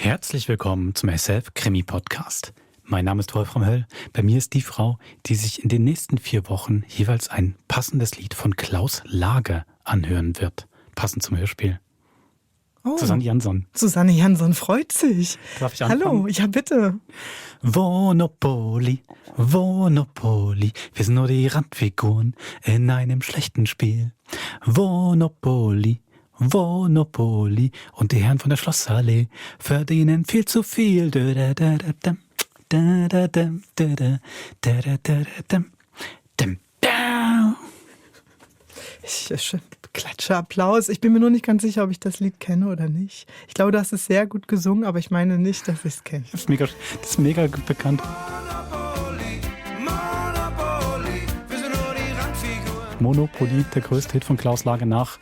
Herzlich willkommen zum SF Krimi Podcast. Mein Name ist Wolfram Höll. Bei mir ist die Frau, die sich in den nächsten 4 Wochen jeweils ein passendes Lied von Klaus Lage anhören wird. Passend zum Hörspiel. Oh, Susanne Jansson. Susanne Jansson freut sich. Darf ich anfangen? Hallo, ja bitte. Wohnopoli, Wohnopoli, wir sind nur die Randfiguren in einem schlechten Spiel. Wohnopoli, Wohnopoli und die Herren von der Schlossallee verdienen viel zu viel. Ich klatsche Applaus. Ich bin mir nur nicht ganz sicher, ob ich das Lied kenne oder nicht. Ich glaube, du hast es sehr gut gesungen, aber ich meine nicht, dass ich es kenne. Das ist mega bekannt. Monopoly, der größte Hit von Klaus Lage nach.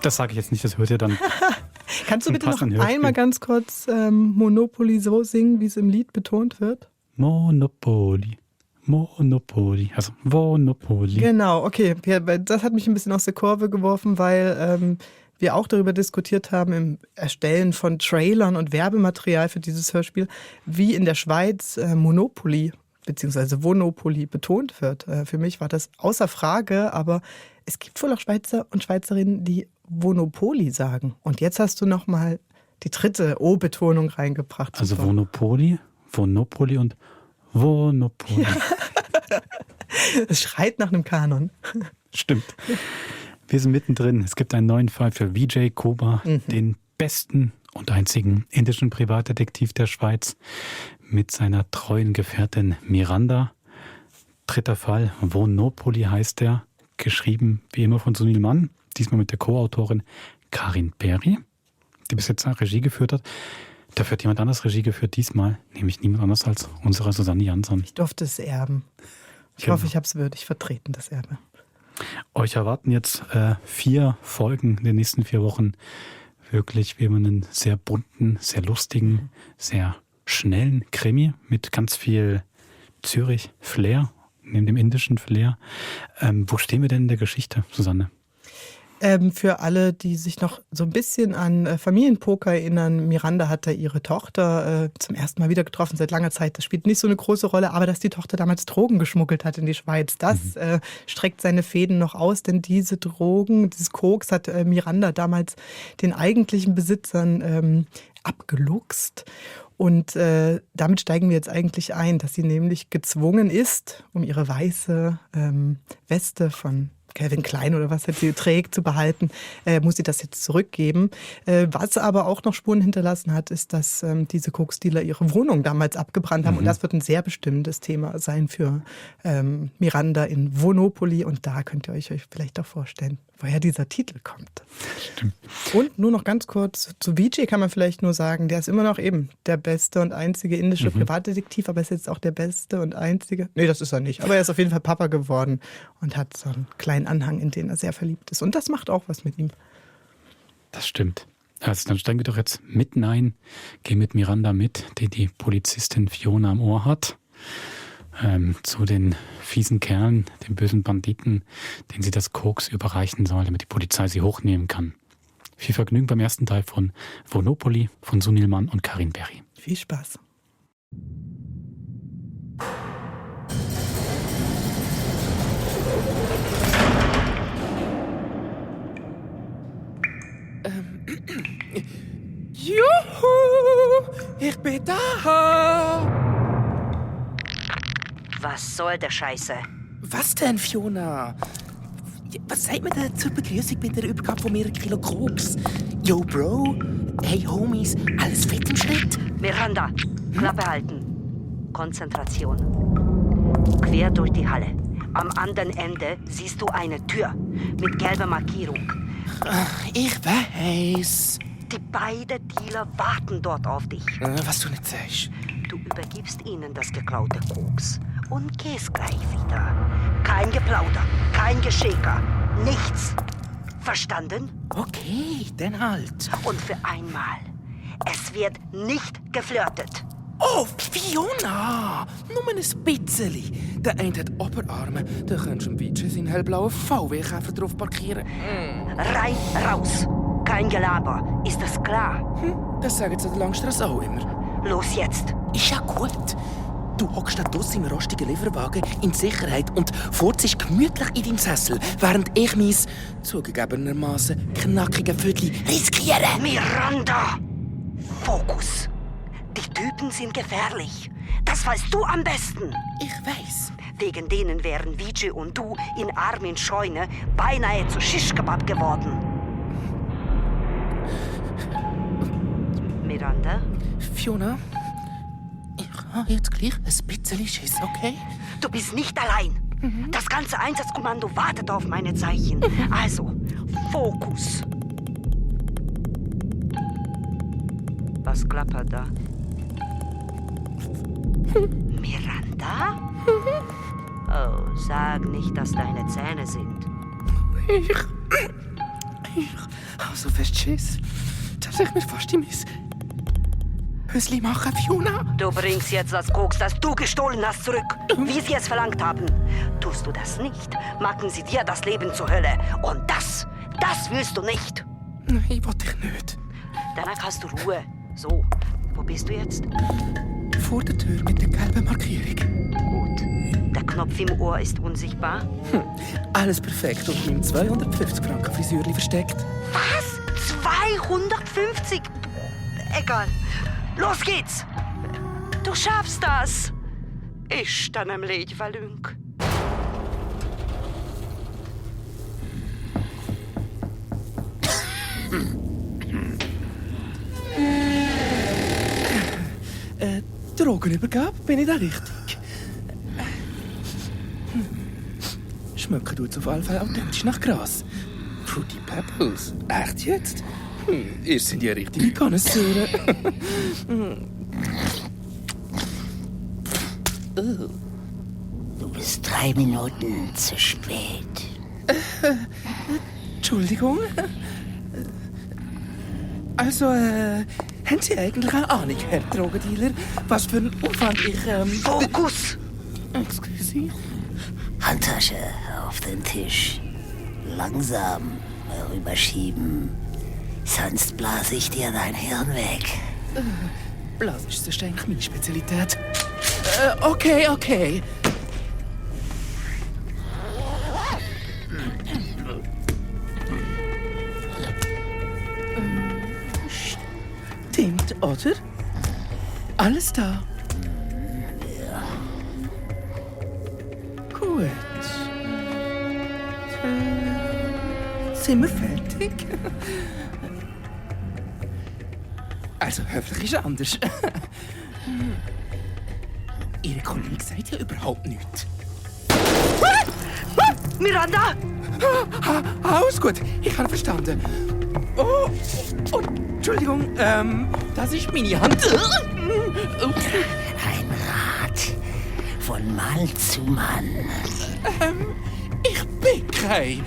Das sage ich jetzt nicht, das hört ihr dann. Kannst du bitte noch einmal ganz kurz Monopoly so singen, wie es im Lied betont wird? Monopoly, also Monopoly. Genau, okay. Das hat mich ein bisschen aus der Kurve geworfen, weil wir auch darüber diskutiert haben im Erstellen von Trailern und Werbematerial für dieses Hörspiel, wie in der Schweiz Monopoly bzw. Wonopoly betont wird. Für mich war das außer Frage, aber es gibt wohl auch Schweizer und Schweizerinnen, die Wonopoly sagen. Und jetzt hast du nochmal die dritte O-Betonung reingebracht. Also Wonopoly und Wonopoly. Es schreit nach einem Kanon. Stimmt. Wir sind mittendrin. Es gibt einen neuen Fall für Vijay Koba, den besten und einzigen indischen Privatdetektiv der Schweiz, mit seiner treuen Gefährtin Miranda. 3. Fall, Wonopoly heißt er, geschrieben wie immer von Sunil Mann, diesmal mit der Co-Autorin Karin Perry, die bis jetzt Regie geführt hat. Dafür hat jemand anders Regie geführt, diesmal, nämlich niemand anders als unsere Susanne Jansson. Ich durfte es erben. Ich hoffe, ich habe es würdig vertreten, das Erbe. Euch erwarten jetzt 4 Folgen in den nächsten 4 Wochen. Wirklich wie einen sehr bunten, sehr lustigen, sehr schnellen Krimi mit ganz viel Zürich-Flair, neben dem indischen Flair. Wo stehen wir denn in der Geschichte, Susanne? Für alle, die sich noch so ein bisschen an Familienpoker erinnern, Miranda hat da ihre Tochter zum ersten Mal wieder getroffen, seit langer Zeit. Das spielt nicht so eine große Rolle, aber dass die Tochter damals Drogen geschmuggelt hat in die Schweiz, das streckt seine Fäden noch aus, denn diese Drogen, dieses Koks hat Miranda damals den eigentlichen Besitzern abgeluchst. Und damit steigen wir jetzt eigentlich ein, dass sie nämlich gezwungen ist, um ihre weiße Weste von Calvin Klein oder was sie trägt, zu behalten, muss sie das jetzt zurückgeben. Was aber auch noch Spuren hinterlassen hat, ist, dass diese Koksdealer ihre Wohnung damals abgebrannt haben. Und das wird ein sehr bestimmendes Thema sein für Miranda in Wonopoly. Und da könnt ihr euch vielleicht auch vorstellen, woher dieser Titel kommt. Stimmt. Und nur noch ganz kurz, zu Vijay kann man vielleicht nur sagen, der ist immer noch eben der beste und einzige indische Privatdetektiv, aber ist jetzt auch der beste und einzige, nee, das ist er nicht, aber er ist auf jeden Fall Papa geworden und hat so einen kleinen Anhang, in den er sehr verliebt ist. Und das macht auch was mit ihm. Das stimmt. Also dann steigen wir doch jetzt mitten ein, gehen mit Miranda mit, die Polizistin Fiona am Ohr hat, zu den fiesen Kerlen, den bösen Banditen, denen sie das Koks überreichen soll, damit die Polizei sie hochnehmen kann. Viel Vergnügen beim ersten Teil von Wonopoly von Sunil Mann und Karin Perry. Viel Spaß. Juhu, ich bin da. Was soll der Scheiße? Was denn, Fiona? Was sagt man denn zur Begrüßung bei der Übergabe von mehreren Kilo Koks? Yo, Bro. Hey, Homies. Alles fit im Schritt? Miranda, Klappe halten. Konzentration. Quer durch die Halle. Am anderen Ende siehst du eine Tür mit gelber Markierung. Ich weiß. Die beiden Dealer warten dort auf dich. Was du nicht sagst. Du übergibst ihnen das geklaute Koks und gehst gleich wieder. Kein Geplauder, kein Geschäker, nichts. Verstanden? Okay, dann halt. Und für einmal. Es wird nicht geflirtet. Oh, Fiona! Nur ein bisschen. Der eine hat Oberarme, da kannst du im Vijay seinen hellblauen VW-Käfer drauf parkieren. Rein, raus. Kein Gelaber. Ist das klar? Das sagen sie an der Langstrasse auch immer. Los jetzt. Ist ja gut. Du hockst da draussen im rostigen Lieferwagen in Sicherheit und furzt gemütlich in deinem Sessel, während ich mein zugegebenermaßen knackige Viertel riskiere. Miranda! Fokus. Die Typen sind gefährlich. Das weißt du am besten. Ich weiß. Wegen denen wären Vijay und du in Armins Scheune beinahe zu Shish-Kebab geworden. Miranda? Fiona, ich habe jetzt gleich ein bisschen Schiss, okay? Du bist nicht allein. Das ganze Einsatzkommando wartet auf meine Zeichen. Also, Fokus. Was klappert da? Miranda? Oh, sag nicht, dass deine Zähne sind. Ich habe so fest Schiss, dass ich mir fast in mein Hösli mache, Fiona. Du bringst jetzt das Koks, das du gestohlen hast, zurück, wie sie es verlangt haben. Tust du das nicht, machen sie dir das Leben zur Hölle. Und das willst du nicht. Nein, wollte ich nicht. Danach hast du Ruhe. So, wo bist du jetzt? Vor der Tür mit der gelben Markierung. Gut. Der Knopf im Ohr ist unsichtbar. Alles perfekt und mit 250 Franken Frisürli versteckt. Was? 250? Egal. Los geht's! Du schaffst das! Ich dann am Ledig verlünk. Drogenübergabe, bin ich da richtig? Schmecken tut's auf jeden Fall authentisch nach Gras. Fruity Pebbles. Echt jetzt? Ihr seid ja richtige Konnoisseure. Du bist 3 Minuten zu spät. Entschuldigung. Also, haben Sie eigentlich eine Ahnung, Herr Drogendealer, was für einen Aufwand ich, Fokus! Excuse? Handtasche auf den Tisch. Langsam rüberschieben. Sonst blase ich dir dein Hirn weg. Blasen ist eigentlich meine Spezialität. Okay. Stimmt, oder? Alles da. Ja. Gut. Sind wir fertig? Also, höflich ist anders. Ihre Kollegin sagt ja überhaupt nichts. Miranda! Alles gut, ich habe verstanden. Oh, Entschuldigung, das ist meine Hand. Ein Rat. Von Mann zu Mann. Ich bin kein...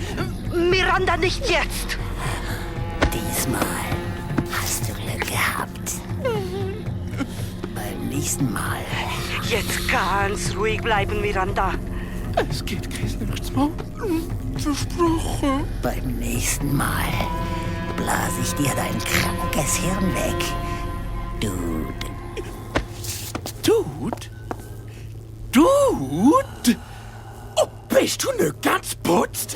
Miranda, nicht jetzt! Diesmal hast du Glück gehabt. Beim nächsten Mal Jetzt ganz ruhig bleiben, Miranda. Es geht kein nächstes Mal. Versprochen. Beim nächsten Mal blase ich dir dein krankes Hirn weg. Dude. Dude? Oh, bist du nicht ganz putzt?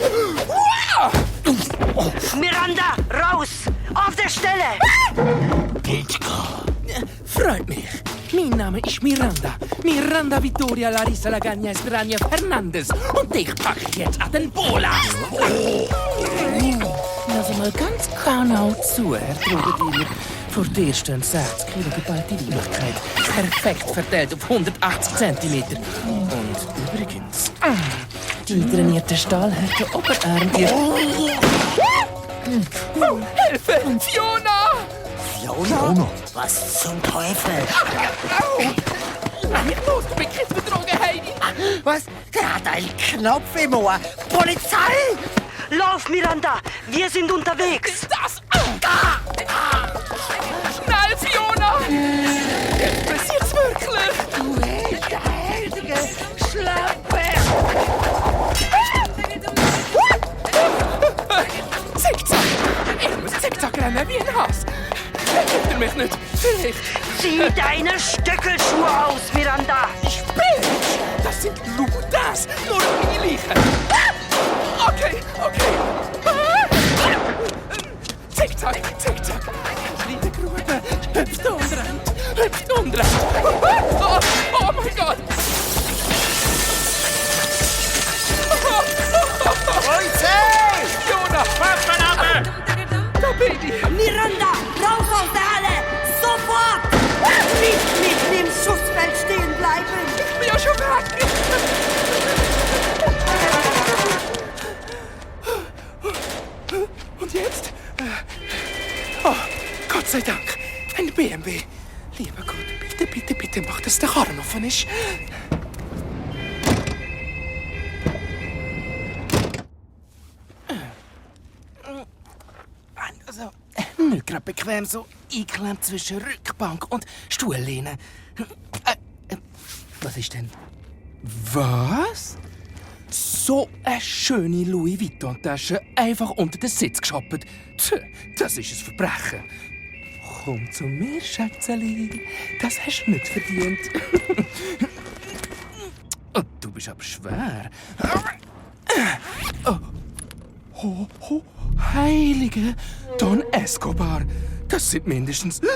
Miranda, raus! Auf der Stelle! Freut mich. Mein Name ist Miranda. Miranda Vittoria Larissa Lagagna Estrania Fernandez. Und dich packe ich jetzt an den Bola. Also mal ganz genau zu, Herr Drogendealer. Vor dir stehen 60 Kilo geballte Lieblichkeit. Perfekt verteilt auf 180 Zentimeter. Und übrigens, die trainierte Stahlhärte Oberarm. Hilfe! Fiona! Fiona? Was zum Teufel? Nicht los, du Begriffsbetrogen, Heidi! Was? Der hat einen Knopf im Ohr. Polizei! Lauf, Miranda! Wir sind unterwegs! Das! Schnell, Fiona! Jetzt passiert's wirklich! Du hinterhältige Schlampe! Zickzack! Ich muss zickzacken! rennen wie ein Hass. Kennt ihr mich nicht? Vielleicht. Zieh deine Stöckelschuhe aus, Miranda! Spitz! Das sind Louboutins, nur meine Leichen. Okay. Zickzack. Kleine Grube. Hüpft unten. Oh mein Gott. Jona! Da Baby! Miranda, raus aus der Halle! Sofort! Nicht mitten im Schussfeld stehen bleiben! Ich bin ja schon weg! Und jetzt? Oh, Gott sei Dank! Ein BMW! Lieber Gott, bitte mach, dass der Karren offen ist. Also, nicht gerade bequem, so eingeklemmt zwischen Rückbank und Stuhllehne. Was ist denn? Was? So eine schöne Louis Vuitton-Tasche einfach unter den Sitz geschoppt. Das ist ein Verbrechen. Komm zu mir, Schätzeli. Das hast du nicht verdient. Oh, du bist aber schwer. Oh, heilige Don Escobar. Das sind mindestens 10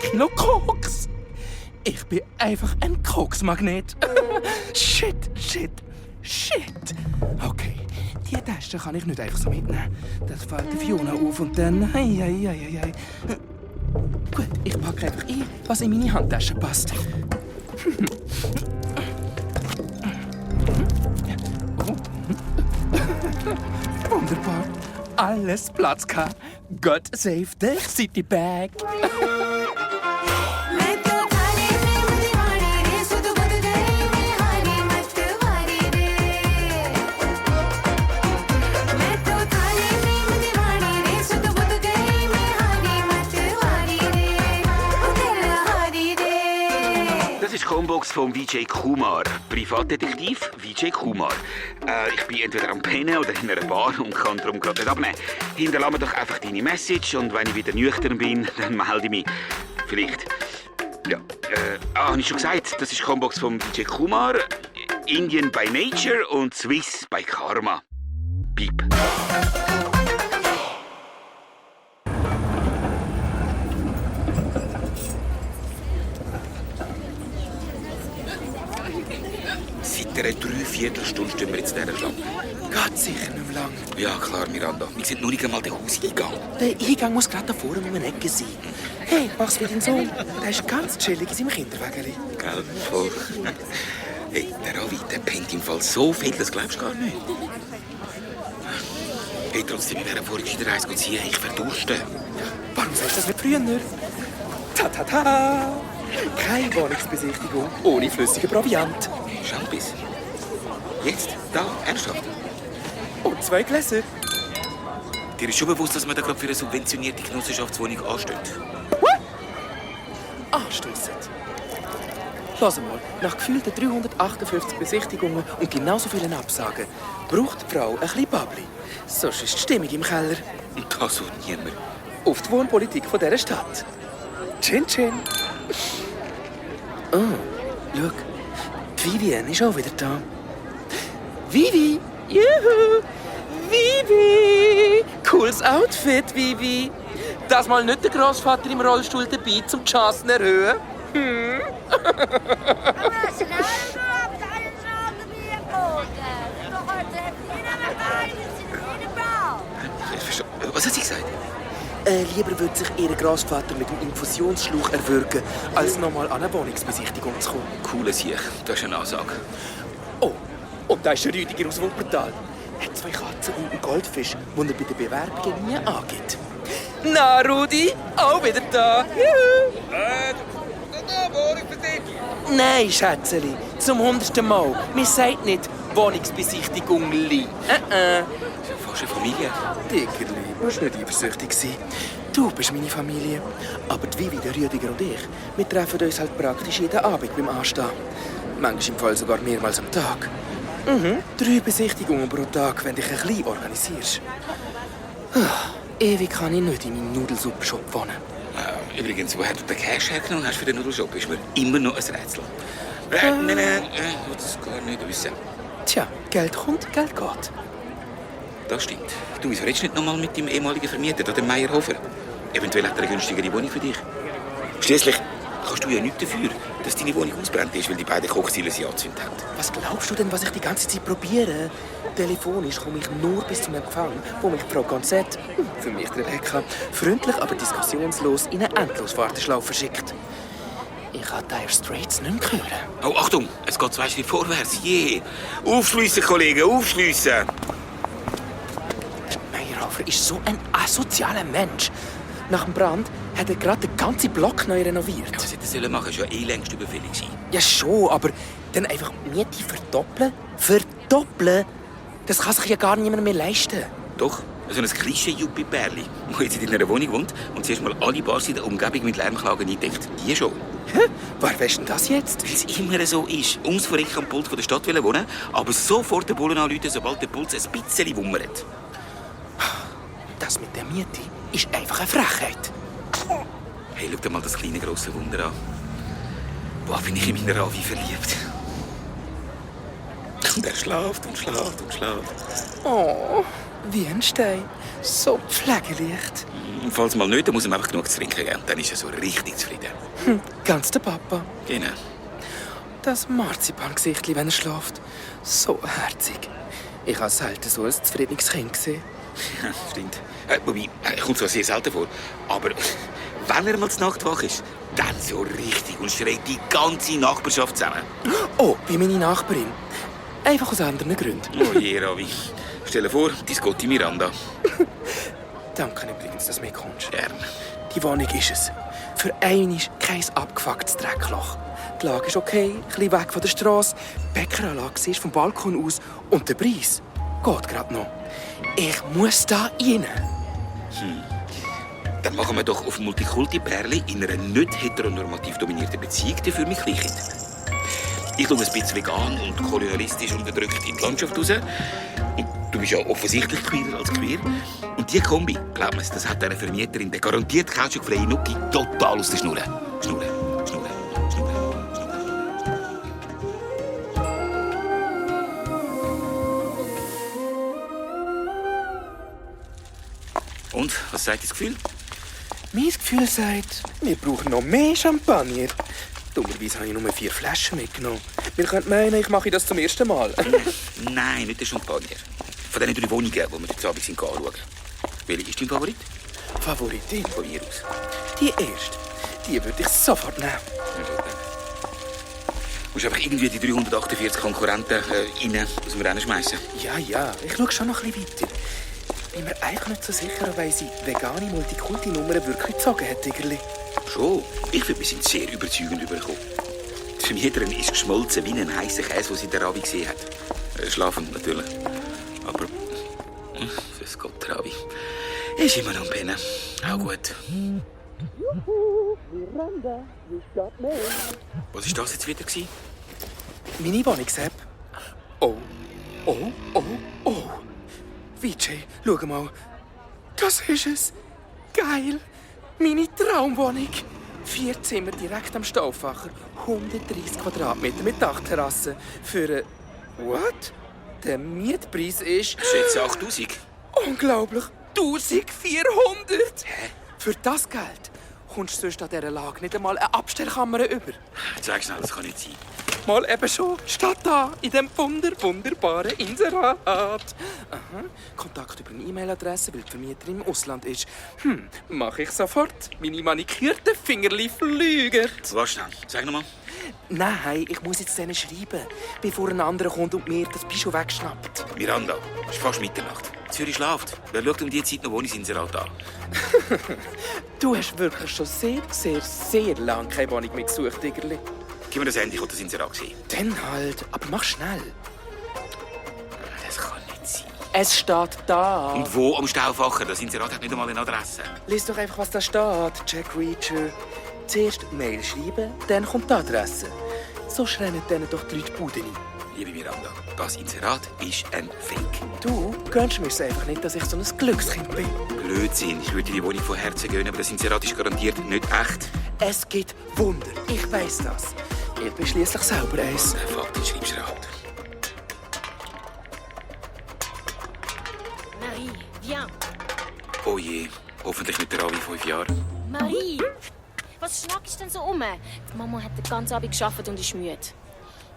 Kilo Koks. Ich bin einfach ein Koksmagnet. Shit. Okay, die Tasche kann ich nicht einfach so mitnehmen. Das fällt der Fiona auf und dann... Ei. Gut, ich packe einfach ein, was in meine Handtasche passt. Wunderbar. Alles Platz gehabt. God save the city bag. Das ist die Combox von Vijay Kumar, Privatdetektiv Vijay Kumar. Ich bin entweder am Pennen oder in einer Bar und kann darum gerade nicht abnehmen. Hinterlass mir doch einfach deine Message und wenn ich wieder nüchtern bin, dann melde ich mich. Vielleicht. Ja, habe ich schon gesagt, das ist die Combox von Vijay Kumar, Indian by Nature und Swiss by Karma. Piep. Seit einer 3/4 Stunde stehen wir jetzt in dieser Schlange. Geht sicher nicht mehr lang. Ja, klar, Miranda. Wir sind nur nicht einmal den Hauseingang. Der Eingang muss gerade da vorne um eine Ecke sein. Hey, mach's wie dein Sohn. Der ist ganz chillig in seinem Kinderwägeli. Gell, voll. Hey, der Ravi, der pennt im Fall so viel, das glaubst du gar nicht. Hey, trotzdem, wir wären vorhin wieder eins ziehen. Ich verdurste. Warum sagst du das nicht früher? Ta! Keine Wohnungsbesichtigung ohne flüssigen Proviant. Schampis. Jetzt? Da? Ernsthaft? Und 2 Gläser. Dir ist schon bewusst, dass man da gerade für eine subventionierte Genossenschaftswohnung ansteht? Anstössend. Lass mal, nach gefühlten 358 Besichtigungen und genauso vielen Absagen braucht die Frau ein bisschen Babli. Sonst ist die Stimmung im Keller. Und das sucht niemand. Auf die Wohnpolitik von dieser Stadt. Chin. Oh, schau. Die Vivienne ist auch wieder da. Vivi! Juhu! Vivi! Cooles Outfit, Vivi! Das mal nicht der Großvater im Rollstuhl dabei zum die Chancen erhöhen? Was hat sie gesagt? Lieber würde sich ihr Großvater mit dem Infusionsschlauch erwürgen, als nochmal an eine Wohnungsbesichtigung zu kommen. Cooles Sieg, das ist eine Ansage. Oh, und da ist der Rüdiger aus Wuppertal. Er hat 2 Katzen und einen Goldfisch, den er bei den Bewerbungen nie angibt. Na, Rudi, auch wieder da. Juhu. Nein, Schätzeli, zum 100. Mal. Wir sagen nicht Wohnungsbesichtigungli. Fast eine Familie. Dickerli, du musst nicht eifersüchtig sein. Du bist meine Familie. Aber die Vivi, der Rüdiger und ich, wir treffen uns halt praktisch jeden Abend beim Anstehen. Manchmal im Fall sogar mehrmals am Tag. 3 Besichtigungen pro Tag, wenn du dich ein bisschen organisierst. Ewig kann ich nicht in meinem Nudelsuppe-Shop wohnen. Übrigens, woher du den Cash hergenommen hast für den Nudelshop, ist mir immer noch ein Rätsel. Nein, ich will das gar nicht wissen. Tja, Geld kommt, Geld geht. Das stimmt. Du, wieso redest du nicht noch mal mit deinem ehemaligen Vermieter, dem Meyerhofer? Eventuell hat er eine günstigere Wohnung für dich. Schließlich kannst du ja nichts dafür, dass deine Wohnung ausbrennt ist, weil die beiden Kochziele sie angezündet haben. Was glaubst du denn, was ich die ganze Zeit probiere? Telefonisch komme ich nur bis zum Empfang, wo mich Frau Gonzett, für mich Rebecca, freundlich, aber diskussionslos in eine Endloswarteschlaufe schickt. Ich kann Dire Straits nicht mehr hören. Oh, Achtung, es geht 2 Schritte vorwärts. Je. Aufschliessen, Kollegen, aufschliessen. Meyerhofer ist so ein asozialer Mensch. Nach dem Brand hat er gerade den ganzen Block neu renoviert. Was hätte er machen sollen? Ist ja längst überfällig gewesen. Ja schon, aber dann einfach Miete verdoppeln? Verdoppeln? Das kann sich ja gar niemand mehr leisten. Doch, so ein Klischee-Juppie-Pärli, das jetzt in einer Wohnung wohnt und zuerst mal alle Bars in der Umgebung mit Lärmklagen eindeckt. Die schon. Hä? Wer weiss denn das jetzt? Weil es immer so ist. Ums Verrecken am Pult von der Stadt wohnen, aber sofort den Bullen anrufen, sobald der Puls ein bisschen wummert. Das mit der Miete ist einfach eine Frechheit. Hey, schau dir mal das kleine grosse Wunder an. Boah, bin ich in meiner Ravi verliebt. Und er schläft und schläft und schläft. Oh, wie ein Stein. So pflegeleicht. Falls mal nicht, dann muss er einfach genug zu trinken geben. Dann ist er so richtig zufrieden. Ganz der Papa. Genau. Das Marzipangesichtli, wenn er schläft. So herzig. Ich habe selten so ein zufriedenes Kind gesehen. Ja, stimmt. Wobei, kommt zwar sehr selten vor. Aber wenn er mal zur Nacht wach ist, dann so richtig und schreit die ganze Nachbarschaft zusammen. Oh, wie meine Nachbarin. Einfach aus anderen Gründen. Oh je, Ravi. Stell dir vor, dein Gotti Miranda. Danke übrigens, dass du mitkommst. Gern. Die Wohnung ist es. Für einmal kein abgefucktes Dreckloch. Die Lage ist okay, ein bisschen weg von der Strasse. Die Bäckeranlage siehst vom Balkon aus. Und der Preis geht gerade noch. Ich muss da rein. Dann machen wir doch auf Multikulti-Pärli in einer nicht heteronormativ dominierten Beziehung für mein Kleinkind. Ich schaue ein bisschen vegan und kolonialistisch unterdrückt in die Landschaft raus. Und du bist ja offensichtlich queerer als queer. Und diese Kombi, glaub mir, das hat einer Vermieterin, der garantiert kautschukfreie Nuki, total aus der Schnurre. Schnurre, Schnurre, Schnurre, Schnurre. Und, was sagt das Gefühl? Mein Gefühl sagt, wir brauchen noch mehr Champagner. Dummerweise habe ich nur 4 Flaschen mitgenommen. Wir könnten meinen, ich mache das zum ersten Mal. Nein, nicht der Champagner. Von diesen 3 Wohnungen, die wir heute Abend anschauen. Welche ist dein Favorit? Favoritin? Von mir aus. Die erste. Die würde ich sofort nehmen. Du musst einfach irgendwie die 348 Konkurrenten rein aus dem Rennen schmeißen. Ja, ich schaue schon noch ein bisschen weiter. Bin mir eigentlich nicht so sicher, ob unsere vegane Multikulti-Nummer wirklich gezogen hat, Tigerli. Schon. Ich finde, wir sind sehr überzeugend übergekommen. Die Vermieterin ist geschmolzen wie ein heißer Käse, den sie in der Ravi gesehen hat. Schlafend natürlich. Aber fürs Gott, Ravi. Ist immer noch ein Pennen. Auch gut. Was war das jetzt wieder? Meine Wohnung, Sepp. Oh. Vijay, schau mal. Das ist es. Geil. Meine Traumwohnung. 4 Zimmer direkt am Stauffacher. 130 Quadratmeter mit Dachterrasse. Für What? Der Mietpreis ist... Schätze 8000. Unglaublich. 1400. Hä? Für das Geld kommst du sonst an dieser Lage nicht einmal eine Abstellkammer über. Zeig schnell, das kann nicht sein. Mal eben schon. Statt da, in dem wunderbaren Inserat. Aha. Kontakt über eine E-Mail-Adresse, weil die Vermieterin im Ausland ist. Mache ich sofort. Meine manikürten Fingerli fliegen. Warte schnell. Sag nochmal. Nein, ich muss jetzt denen schreiben, bevor ein anderer kommt und mir das Bischof wegschnappt. Miranda, es ist fast Mitternacht. Zürich schläft. Wer schaut um diese Zeit noch Wohnungsinserat an? Du hast wirklich schon sehr lange keine Wohnung mehr gesucht, Tigerli. Gib mir das Handy, ich will das Inserat sehen. Dann halt, aber mach schnell. Das kann nicht sein. Es steht da. Und wo am Stauffacher? Das Inserat hat nicht einmal eine Adresse. Lies doch einfach, was da steht, Jack Reacher. Zuerst Mail schreiben, dann kommt die Adresse. so schreien denen doch die Leute die Bude rein. Liebe Miranda, das Inserat ist ein Fake. Du gönnst mir es einfach nicht, dass ich so ein Glückskind bin. Blödsinn, ich würde die Wohnung von Herzen gönnen, aber das Inserat ist garantiert nicht echt. Es gibt Wunder, ich weiss das. Ich bin schliesslich selber eins. Fakten schreibst du halt. Marie, viens. Oh je, hoffentlich nicht der wie 5 Jahre. Marie, was schnackst du denn so um? Die Mama hat den ganzen Abend gearbeitet und ist müde.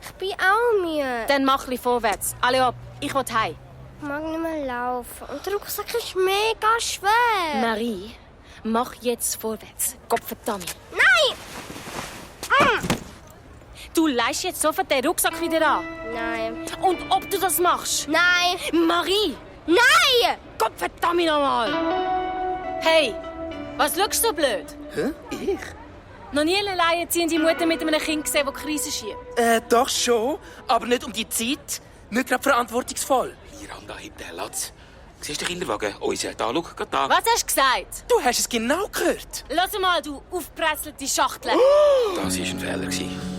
Ich bin auch müde. Dann mach ein bisschen vorwärts. Alle ab, ich will heim. Ich mag nicht mehr laufen. Und der Rucksack ist mega schwer. Marie, mach jetzt vorwärts. Gottverdammt. Nein! Du leihst jetzt sofort den Rucksack wieder an. Nein. Und ob du das machst? Nein! Marie! Nein! Gottverdammt nochmal! Hey, was schaust du so blöd? Hä? Ich? Noch nie eine alleinerziehende Mutter mit einem Kind gesehen, das Krise schiebt. Doch schon, aber nicht um die Zeit. Nicht gerade verantwortungsvoll. Miranda, heb den Latz. Siehst du den Kinderwagen? Unser, da, schau, gerade da. Was hast du gesagt? Du hast es genau gehört. Lass mal, du aufgepresselte Schachtel. Das war ein Fehler.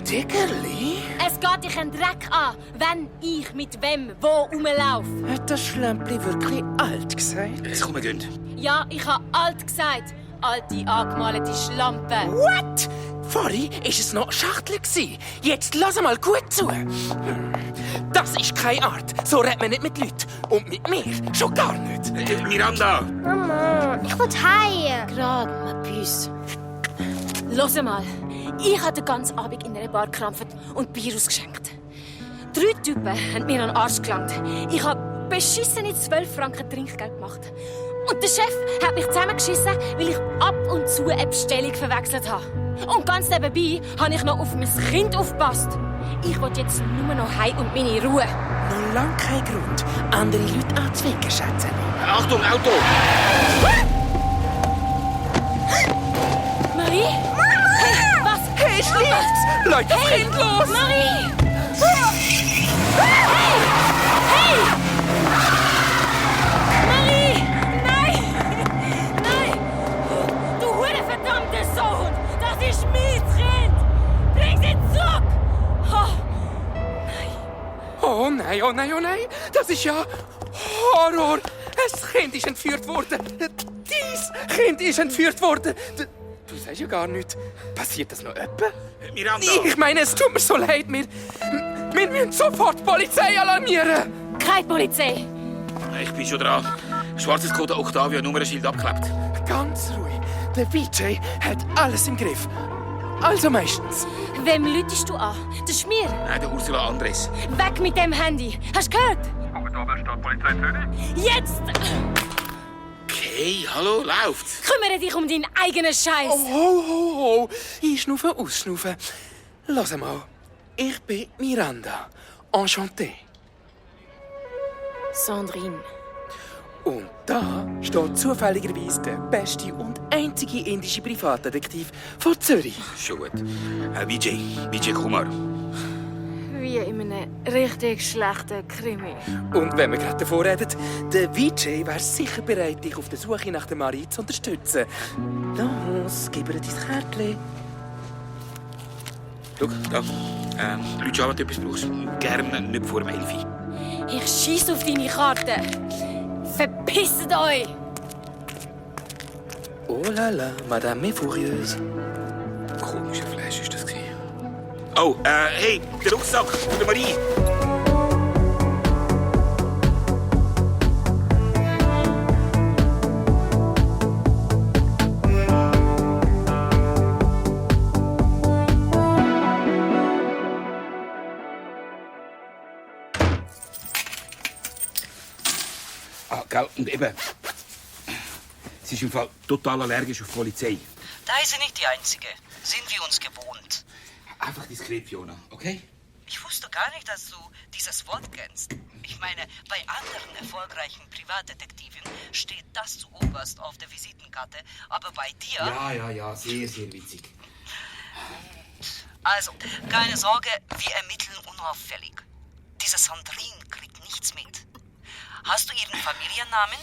Diggerli? Es geht dich einen Dreck an, wenn ich mit wem wo rumlaufe. Hat das Schlempli wirklich alt gesagt? Jetzt komm, wir gehen. Ja, ich habe alt gesagt. Alte, angemalte Schlampe. What? Vorhin war es noch Schachtel. Jetzt lass mal gut zu. Das ist keine Art. So redet man nicht mit Leuten. Und mit mir schon gar nicht. Miranda! Mama, ich will heim. Gerade, mein Büss. Hör mal, ich habe den ganzen Abend in einer Bar gekrampft und Bier ausgeschenkt. 3 Typen haben mir an den Arsch gelangt. Ich habe beschissene 12 Franken Trinkgeld gemacht. Und der Chef hat mich zusammengeschissen, weil ich ab und zu eine Bestellung verwechselt habe. Und ganz nebenbei habe ich noch auf mein Kind aufgepasst. Ich will jetzt nur noch heim und meine Ruhe. Noch lange kein Grund, andere Leute anzwingen, Schätze. Achtung, Auto! Marie? Hey, was? Hey, schließt's! Leute, das Kind los! Marie! Hey! Hey! Marie! Nein! Nein! Du verdammter Sohn! Das ist mein Kind! Bring sie zurück! Oh nein, oh nein, oh nein! Das ist ja Horror! Das Kind ist entführt worden! Dies Kind ist entführt worden! Du sagst ja gar nichts. Passiert das noch etwa? Miranda! Ich meine, es tut mir so leid. Wir müssen sofort die Polizei alarmieren. Keine Polizei! Ich bin schon dran. Schwarzes Code Octavia, Nummernschild abgeklebt. Ganz ruhig. Der VJ hat alles im Griff. Also meistens. Wem läutest du an? Das ist mir. Nein, der Ursula Andres. Weg mit dem Handy. Hast du gehört? Oktober Stadtpolizei Zürich. Jetzt! Okay, hallo, läuft's? Kümmere dich um deinen eigenen Scheiß. Oh. Einschnaufen, ausschnaufen. Lass mal. Ich bin Miranda. Enchanté. Sandrine. Und da steht zufälligerweise der beste und einzige indische Privatdetektiv von Zürich. Schon gut. Vijay Kumar. Wie in einem richtig schlechten Krimi. Und wenn wir gerade davor reden, der VJ wäre sicher bereit, dich auf der Suche nach der Marie zu unterstützen. Los, gib ihr dein Kärtchen. Schau, da. Leute, wenn du etwas brauchst, gerne nicht vor dem 11 Uhr. Ich schieß auf deine Karte. Verpisst euch! Oh la la, Madame est furieuse. Komischer Flash ist das. Oh, hey, der Rucksack von der Marie. Gell, und eben, sie ist im Fall total allergisch auf die Polizei. Da ist sie nicht die Einzige. Sind wir uns gewohnt. Einfach diskret, Fiona, okay? Ich wusste gar nicht, dass du dieses Wort kennst. Ich meine, bei anderen erfolgreichen Privatdetektiven steht das zuoberst auf der Visitenkarte, aber bei dir... Ja, sehr, sehr witzig. Also, keine Sorge, wir ermitteln unauffällig. Diese Sandrine kriegt nichts mit. Hast du ihren Familiennamen?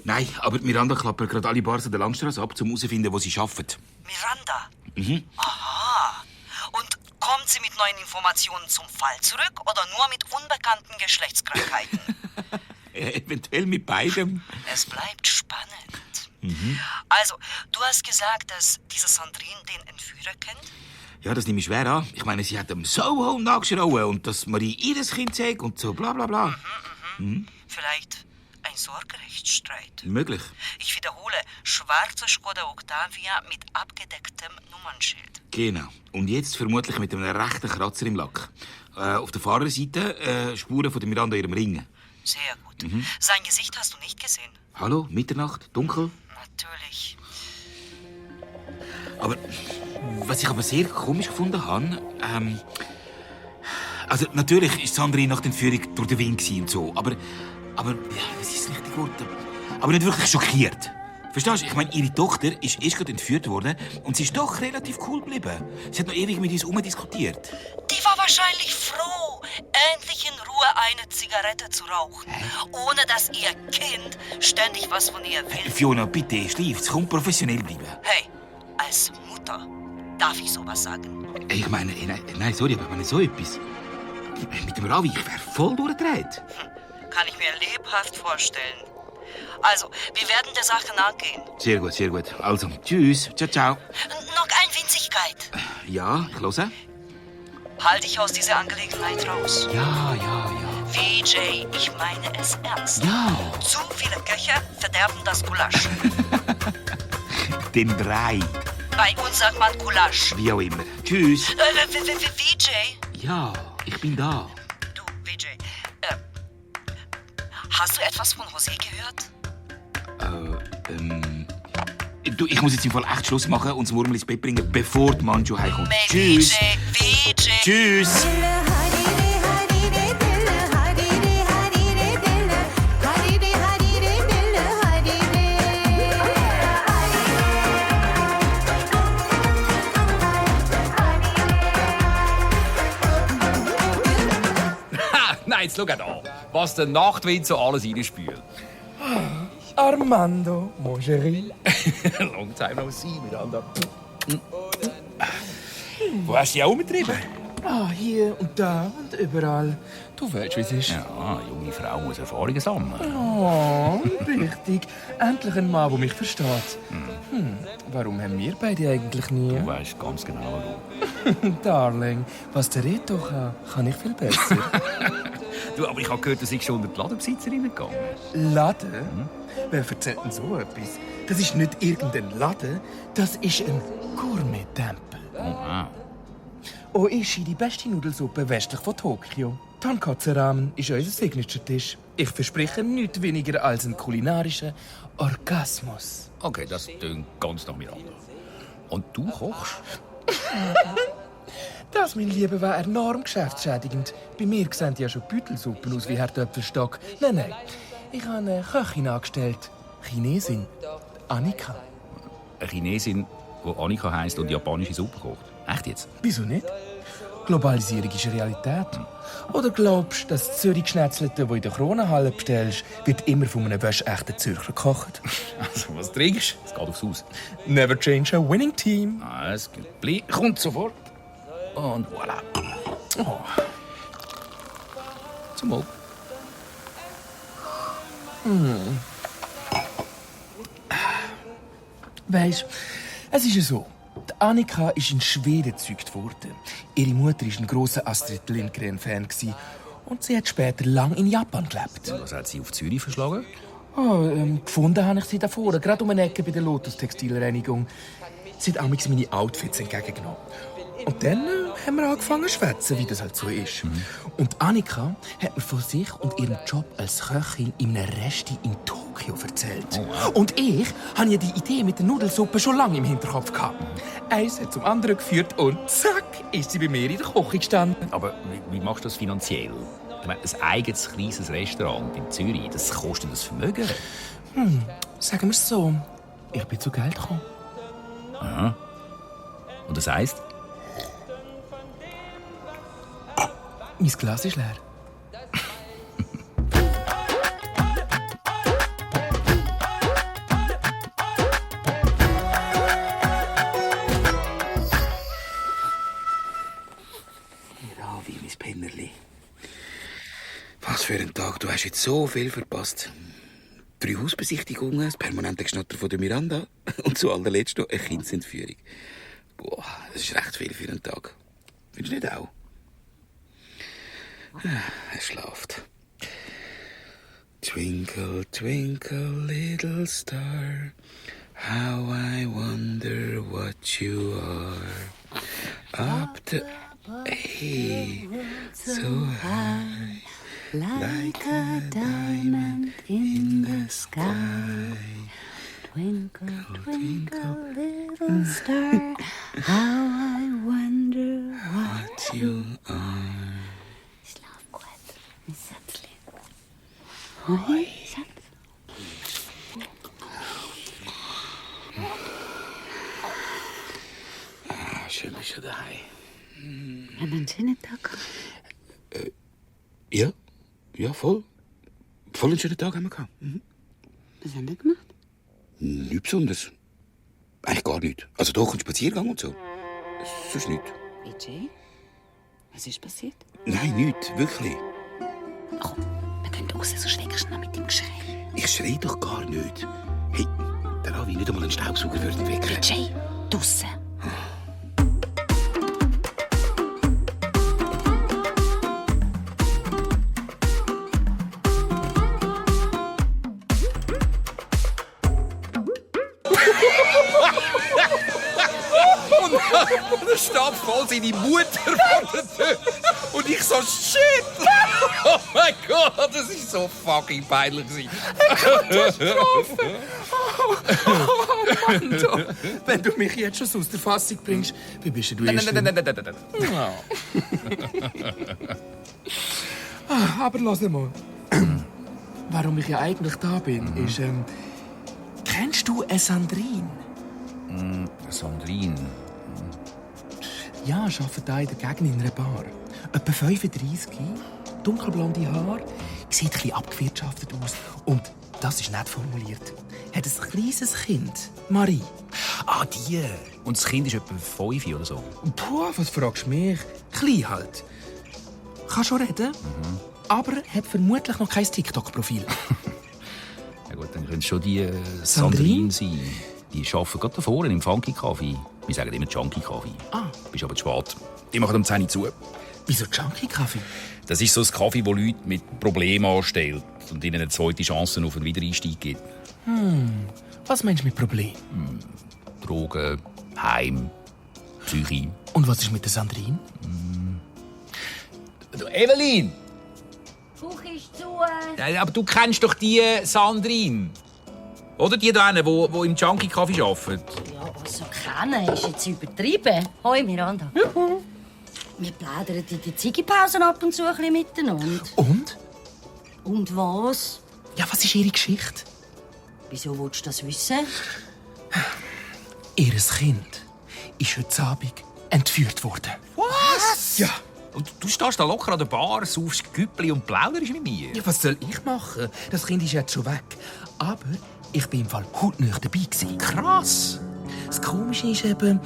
Nein, aber Miranda klappert gerade alle Bars an der Landstraße ab, um herauszufinden, wo sie arbeitet. Miranda? Mhm. Aha. Und Kommt sie mit neuen Informationen zum Fall zurück oder nur mit unbekannten Geschlechtskrankheiten? Eventuell mit beidem. Es bleibt spannend. Also, du hast gesagt, dass diese Sandrine den Entführer kennt? Ja, das nehme ich schwer an. Ich meine, sie hat ihm so nachgeschrauen und dass Marie ihr Kind sagt und so bla bla bla. Vielleicht ein Sorgerechtsstreit. Möglich. Ich wiederhole, schwarze Skoda Octavia mit abgedecktem Nummernschild. Genau. Und jetzt vermutlich mit einem rechten Kratzer im Lack. Auf der Fahrerseite Spuren von der Miranda in ihrem Ring. Sehr gut. Sein Gesicht hast du nicht gesehen? Hallo, Mitternacht, dunkel. Natürlich. Aber was ich aber sehr komisch gefunden habe, also natürlich ist Sandrine nach der Entführung durch den Wind und so, aber ja, was ist das richtige Wort? Aber nicht wirklich schockiert. Verstehst du? Ich meine, ihre Tochter ist erst gerade entführt worden und sie ist doch relativ cool geblieben. Sie hat noch ewig mit uns herumdiskutiert. Die war wahrscheinlich froh, endlich in Ruhe eine Zigarette zu rauchen, ohne dass ihr Kind ständig was von ihr will. Fiona, bitte, schläfst. Komm, professionell bleiben. Hey, als Mutter darf ich sowas sagen? Ich meine, nein, sorry, aber ich meine so etwas. Mit dem Ravi, ich wäre voll durchgedreht. Kann ich mir lebhaft vorstellen. Also, wir werden der Sache nachgehen. Sehr gut, sehr gut. Also, tschüss. Ciao, ciao. Noch eine Winzigkeit. Ja, ich höre. Halt dich aus dieser Angelegenheit raus. Ja. VJ, ich meine es ernst. Ja. Zu viele Köche verderben das Gulasch. Den 3. Bei uns sagt man Gulasch. Wie auch immer. Tschüss. VJ? Ja, ich bin da. Du, VJ, hast du etwas von José gehört? Du, ich muss jetzt im Fall echt Schluss machen und das Murmel ins Bett bringen, bevor die Manju heimkommt. Tschüss. VJ. Tschüss. Nein, jetzt schau da, was der Nachtwind so alles reinspült. Armando, mon chéri. Long time no see, Miranda. Wo hast du dich auch umgetrieben? Hier und da und überall. Du weißt, wie es ist. Ja, eine junge Frau muss Erfahrungen sammeln. Oh, richtig. Endlich ein Mann, der mich versteht. Warum haben wir beide eigentlich nie? Du weißt ganz genau, warum. Darling, was der Reto kann ich viel besser. Du, aber ich habe gehört, du seist schon unter die Ladenbesitzerin gegangen. Laden? Wer erzählt denn so etwas? Das ist nicht irgendein Laden, das ist ein Gourmet-Tempel. Oh, wow. Oishi, die beste Nudelsuppe westlich von Tokio. Tonkatsu-Ramen ist unser Signature-Tisch. Ich verspreche nichts weniger als einen kulinarischen Orgasmus. Okay, das klingt ganz nach Miranda. Und du kochst? Das, mein Lieber, war enorm geschäftsschädigend. Bei mir sehen ja schon Büttelsuppen aus wie Herr Töpfelstock. Nein. Ich habe eine Köchin angestellt. Chinesin. Annika. Eine Chinesin, die Annika heisst und japanische Suppe kocht. Echt jetzt? Wieso nicht? Globalisierung ist eine Realität. Oder glaubst du, das Zürich-Schnetzelte, das du in der Kronenhalle bestellst, wird immer von einem wäschechten Zürcher gekocht? Also, was trinkst du? Es geht aufs Haus. Never change a winning team. Alles gut. Kommt sofort. Und voilà. Oh. Zum Wohl. Weisst, es ist ja so. Die Annika ist in Schweden gezeugt worden. Ihre Mutter war ein grosser Astrid Lindgren-Fan und sie hat später lang in Japan gelebt. Was hat sie auf Zürich verschlagen? Gefunden habe ich sie davor, gerade um eine Ecke bei der Lotus Textilreinigung. Sie hat amigs meine Outfits entgegengenommen. Und dann haben wir angefangen zu schwätzen, wie das halt so ist. Und Annika hat mir von sich und ihrem Job als Köchin in einem Resti in Tokio erzählt. Oh, wow. Und ich hatte ja die Idee mit der Nudelsuppe schon lange im Hinterkopf gehabt. Eins hat zum anderen geführt und zack, ist sie bei mir in der Küche gestanden. Aber wie machst du das finanziell? Ich meine, ein eigenes kleines Restaurant in Zürich, das kostet ein Vermögen. Sagen wir es so, ich bin zu Geld gekommen. Aha. Und das heisst? Mein Glas ist leer. Was für ein Tag, du hast jetzt so viel verpasst. 3 Hausbesichtigungen, das permanente Geschnatter von der Miranda und zu allerletzt noch eine Kindsentführung. Boah, das ist recht viel für einen Tag. Findest du nicht auch? Er schlaft. Twinkle, twinkle, little star, how I wonder what you are. Up the... Hey, so high, like a diamond in the sky. Twinkle, twinkle, little star, how I wonder what you are. Schlaf gut, mein Sätzchen. Hoi, Schatz. Schön bist du daheim. Haben wir einen schönen Tag? Ja, voll. Voll einen schönen Tag haben wir gehabt. Was haben wir gemacht? Nichts Besonderes. Eigentlich gar nichts. Also doch, ein Spaziergang und so. Sonst nichts. Vijay, was ist passiert? Nein, nichts. Wirklich. Komm, wir gehen raus, so schlägst du noch mit dem Geschrei. Ich schrei doch gar nicht. Hey, der Ravi nicht einmal einen Staubsauger würde wecken. Vijay, draussen. Und da steht voll seine Mutter vor der Tür. Und ich so, shit! Oh mein Gott, das ist so fucking peinlich. Katastrophe! Oh, Mando, wenn du mich jetzt schon so aus der Fassung bringst, wie bist du erst? Nein. Aber lass mal. Warum ich ja eigentlich da bin, ist, kennst du eine Sandrine? Sandrine? Ja, ich arbeite hier in der Gegend in einer Bar. Etwa 35, dunkelblonde Haare, sieht ein bisschen abgewirtschaftet aus. Und das ist nett formuliert. Hat ein kleines Kind, Marie. Ah, die. Und das Kind ist etwa 5 oder so. Puh, was fragst du mich? Klein halt. Kann schon reden, aber hat vermutlich noch kein TikTok-Profil. Ja gut, dann könnte es schon die Sandrine sein. Die arbeiten gerade da vorne im Funky Café. Wir sagen immer Junkie Café. Ah. Bist aber zu spät. Die machen um 10 Uhr zu. Wieso Junkie Café? Das ist so ein Kaffee, das Leute mit Problemen anstellt und ihnen eine zweite Chance auf einen Wiedereinstieg gibt. Was meinst du mit Problem? Drogen, Heim, Psyche. Und was ist mit der Sandrine? Evelyn! Kuch ist zu. Ja, aber du kennst doch die Sandrine. Oder die da, die im Junkie Café arbeitet. Ja, also kennen ist jetzt übertrieben. Hoi, Miranda. Wir plaudern in den Ziggipausen ab und zu ein bisschen miteinander. Und? Und was? Ja, was ist ihre Geschichte? Wieso willst du das wissen? Ihr Kind ist heute Abend entführt worden. Was? Ja. Und du stehst da locker an der Bar, saufst Güppli und plauderst mit mir. Ja, was soll ich machen? Das Kind ist jetzt schon weg. Aber ich bin im Fall hautnah dabei gewesen. Krass. Das Komische ist eben,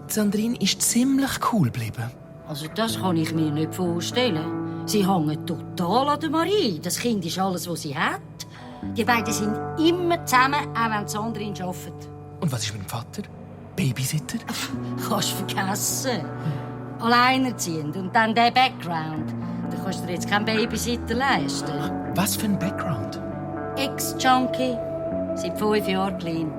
Sandrine ist ziemlich cool geblieben. Also das kann ich mir nicht vorstellen. Sie hängen total an der Marie. Das Kind ist alles, was sie hat. Die beiden sind immer zusammen, auch wenn Sandrine arbeitet. Und was ist mit dem Vater? Babysitter? Kannst du vergessen. Alleinerziehend und dann der Background. Da kannst du dir jetzt keinen Babysitter leisten. Was für ein Background? Ex-Junkie. Seit 5 Jahren clean.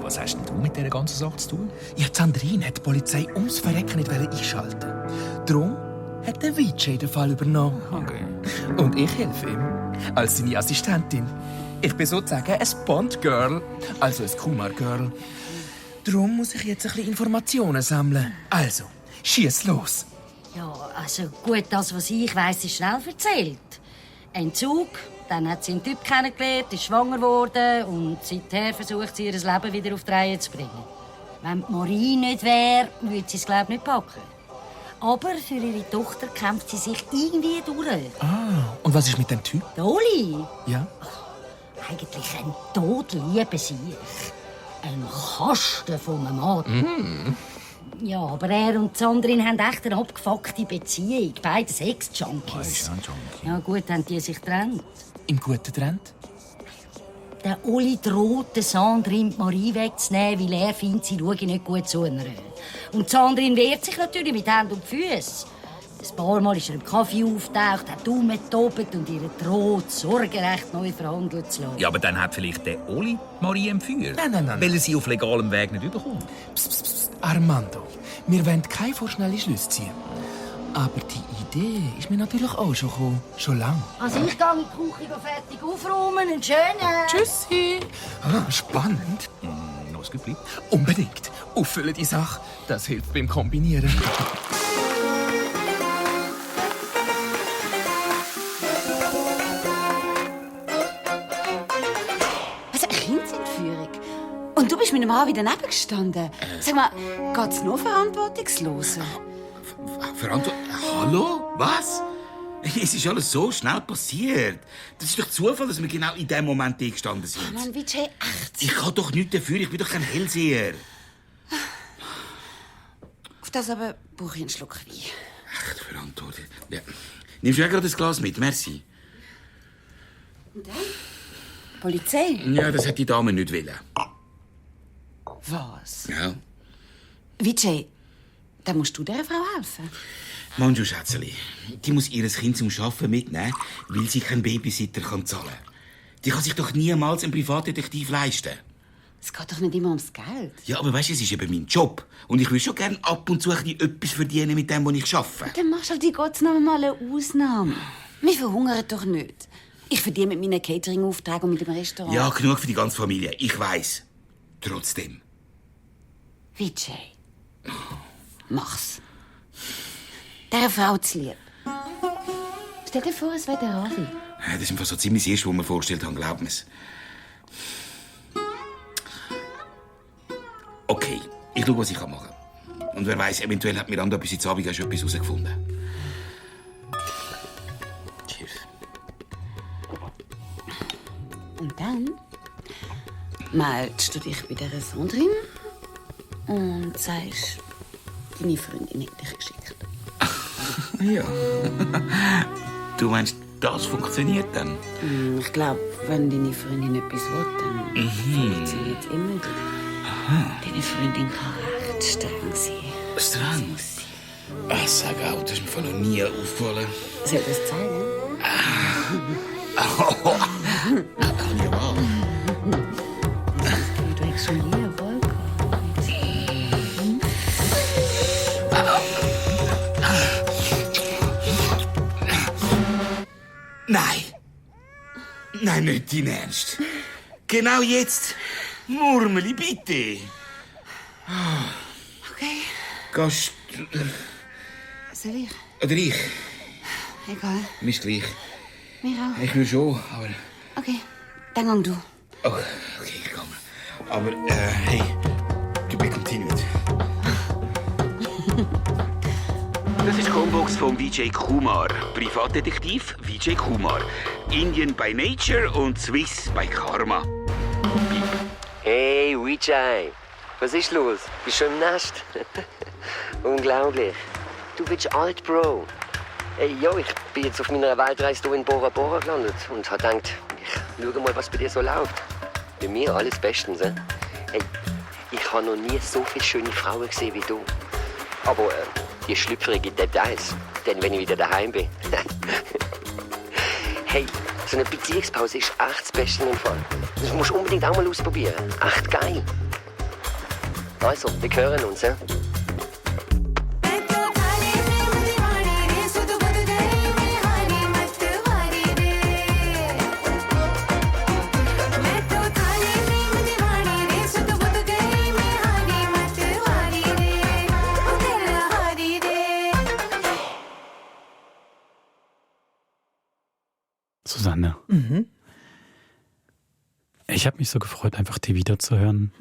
Was hast denn du mit dieser ganzen Sache zu tun? Ja, Sandrine hat die Polizei ums Verrecken nicht einschalten. Darum hat der Vijay den Fall übernommen. Okay. Und ich helfe ihm als seine Assistentin. Ich bin sozusagen ein Bond-Girl, also ein Kumar-Girl. Darum muss ich jetzt ein bisschen Informationen sammeln. Also, schieß los. Ja, also gut, das, was ich weiss, ist schnell erzählt. Entzug, dann hat sie einen Typ kennengelernt, ist schwanger geworden und seither versucht sie, ihr Leben wieder auf die Reihe zu bringen. Wenn die Marie nicht wäre, würde sie es, glaube ich, nicht packen. Aber für ihre Tochter kämpft sie sich irgendwie durch. Ah, und was ist mit dem Typ? Der Oli? Ja? Eigentlich ein todliebe Sieg. Ein Kasten von einem Mann. Ja, aber er und Sandrine haben echt eine abgefuckte Beziehung. Beide Sex-Junkies. Er ist ja ein Junkie. Ja gut, haben die sich getrennt. Im guten Trend? Der Uli droht, der Sandrine die Marie wegzunehmen, weil er findet, sie schaue nicht gut zu einer. Und Sandrine wehrt sich natürlich mit Händen und Füßen. Ein paar Mal ist er im Kaffee auftaucht, hat umgetobelt und ihr droht, sorgerecht neu verhandelt zu lassen. Ja, aber dann hat vielleicht der Oli Marie empführt. Nein. Weil er sie auf legalem Weg nicht überkommt. Psst, Armando, wir wollen keine vorschnellen Schlüsse ziehen. Aber die Idee ist mir natürlich auch schon gekommen. Schon lange. Also ich gehe in die Küche fertig aufräumen. Einen schönen... Tschüssi. Spannend. Noch ein Geblieben? Unbedingt. Auffüllen die Sache. Das hilft beim Kombinieren. Also eine Kindsentführung. Und du bist mit einem Mann wieder daneben gestanden. Sag mal, geht's nur verantwortungslos? Hallo? Was? Es ist alles so schnell passiert. Das ist doch Zufall, dass wir genau in dem Moment gestanden sind. Mann, Vijay, echt? Ich kann doch nichts dafür, ich bin doch kein Hellseher. Auf das aber brauche ich einen Schluck Wein. Echt verantwortlich. Ja. Nimmst du auch gerade das Glas mit? Merci. Und dann? Polizei? Ja, das hat die Dame nicht wollen. Was? Ja. Vijay, dann musst du dieser Frau helfen. Manju, Schätzeli, die muss ihr Kind zum Arbeiten mitnehmen, weil sie keinen Babysitter zahlen kann. Die kann sich doch niemals einen Privatdetektiv leisten. Es geht doch nicht immer ums Geld. Ja, aber weißt du, es ist eben mein Job. Und ich will schon gerne ab und zu etwas verdienen mit dem, was ich arbeite. Dann machst du halt die Gott noch mal eine Ausnahme. Wir verhungern doch nicht. Ich verdiene mit meinen Catering-Aufträgen und mit dem Restaurant. Ja, genug für die ganze Familie. Ich weiss. Trotzdem. Vijay, mach's. Dieser Frau zu lieb. Stell dir vor, es wäre der Ravi. Ja, das ist einfach so ziemlich das Erste, was wir vorgestellt haben, glaub mir's. Okay, ich schau, was ich machen kann. Und wer weiß, eventuell hat Miranda bis jetzt Abend auch schon etwas herausgefunden. Cheers. Und dann meldest du dich bei dieser Sandrine und sagst, deine Freundin hat dich geschickt. Ja. Du meinst, das funktioniert dann? Ich glaube, wenn deine Freundin etwas will, dann funktioniert es immer. Deine Freundin kann recht streng sein. Streng? Ach, sag auch, das ist mir noch nie aufgefallen. Soll ich das zeigen? Ja. Du hast schon nie Erfolg gehabt. Nein! Nein, nicht dein Ernst. Genau jetzt. Murmeli, bitte. Okay. Gehst Soll ich? oder ich? Egal. Mir ist gleich. Mir auch. Ich will schon, aber... Okay, dann geh du. Oh, okay, ich komme. Aber, hey, to be continued. Das ist die Combox von Vijay Kumar. Privatdetektiv Vijay Kumar. Indian by Nature und Swiss by Karma. Hey, Vijay. Was ist los? Bist du schon im Nest? Unglaublich. Du bist alt, Bro. Hey, yo, ich bin jetzt auf meiner Weltreise hier in Bora Bora gelandet und habe gedacht, ich schau mal, was bei dir so läuft. Bei mir alles bestens, eh? Hey, ich habe noch nie so viele schöne Frauen gesehen wie du. Aber die schlüpfrigen Details, dann, wenn ich wieder daheim bin. Hey, so eine Beziehungspause ist echt das Beste im Fall. Das musst du unbedingt auch mal ausprobieren. Echt geil. Also, wir hören uns, ja? Susanne. Ich habe mich so gefreut, einfach die wiederzuhören.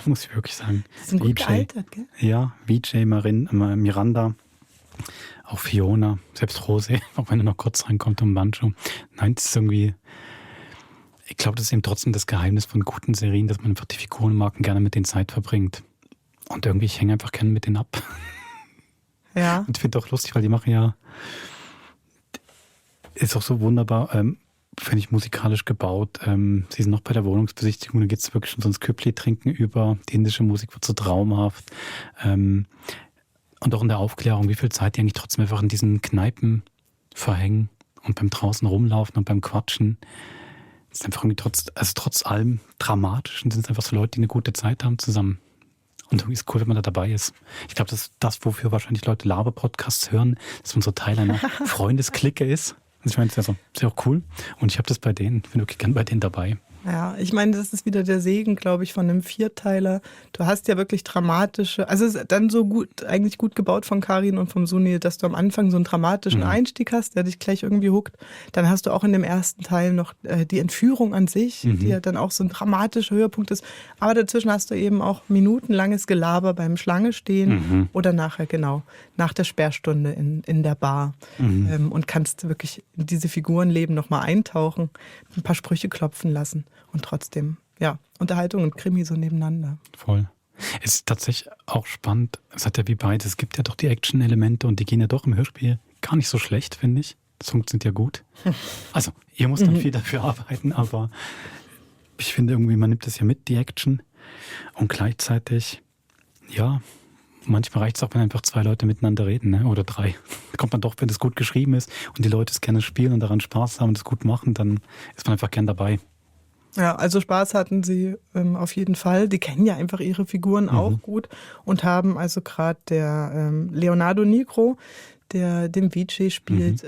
Muss ich wirklich sagen. Die sind gut gealtert, gell? Ja, Vijay, Miranda, auch Fiona, selbst Rose, auch wenn er noch kurz reinkommt und Manju. Nein, das ist irgendwie... Ich glaube, das ist eben trotzdem das Geheimnis von guten Serien, dass man einfach die Figuren mag und gerne mit denen Zeit verbringt. Und irgendwie, ich hänge einfach gerne mit denen ab. Ja. Und ich finde auch lustig, weil die machen ja, ist auch so wunderbar, finde ich, musikalisch gebaut. Sie sind noch bei der Wohnungsbesichtigung, da geht es wirklich schon so ins Köpli-Trinken über. Die indische Musik wird so traumhaft. Und auch in der Aufklärung, wie viel Zeit die eigentlich trotzdem einfach in diesen Kneipen verhängen und beim draußen rumlaufen und beim Quatschen. Es ist einfach irgendwie trotz allem dramatisch und sind es einfach so Leute, die eine gute Zeit haben zusammen. Und irgendwie ist es cool, wenn man da dabei ist. Ich glaube, das ist das, wofür wahrscheinlich Leute Laber-Podcasts hören, dass man so Teil einer Freundesklicke ist. Also ich meine, das ist ja auch cool. Und ich habe das bei denen, ich bin wirklich gern bei denen dabei. Ja, ich meine, das ist wieder der Segen, glaube ich, von einem Vierteiler. Du hast ja wirklich dramatische, also es ist dann so gut, eigentlich gut gebaut von Karin und vom Sunil, dass du am Anfang so einen dramatischen Einstieg hast, der dich gleich irgendwie huckt. Dann hast du auch in dem ersten Teil noch die Entführung an sich, die ja dann auch so ein dramatischer Höhepunkt ist. Aber dazwischen hast du eben auch minutenlanges Gelaber beim Schlange stehen oder nachher, genau, nach der Sperrstunde in der Bar. Und kannst wirklich in diese Figurenleben nochmal eintauchen, ein paar Sprüche klopfen lassen. Und trotzdem, ja, Unterhaltung und Krimi so nebeneinander. Voll. Es ist tatsächlich auch spannend, es hat ja wie beides, es gibt ja doch die Action-Elemente und die gehen ja doch im Hörspiel gar nicht so schlecht, finde ich. Das funktioniert ja gut. Also, ihr müsst dann viel dafür arbeiten, aber ich finde irgendwie, man nimmt das ja mit, die Action. Und gleichzeitig, ja, manchmal reicht es auch, wenn einfach 2 Leute miteinander reden, ne? Oder 3. Da kommt man doch, wenn das gut geschrieben ist und die Leute es gerne spielen und daran Spaß haben und es gut machen, dann ist man einfach gern dabei. Ja, also Spaß hatten sie auf jeden Fall. Die kennen ja einfach ihre Figuren auch gut und haben also gerade der Leonardo Nigro, der den Vijay spielt,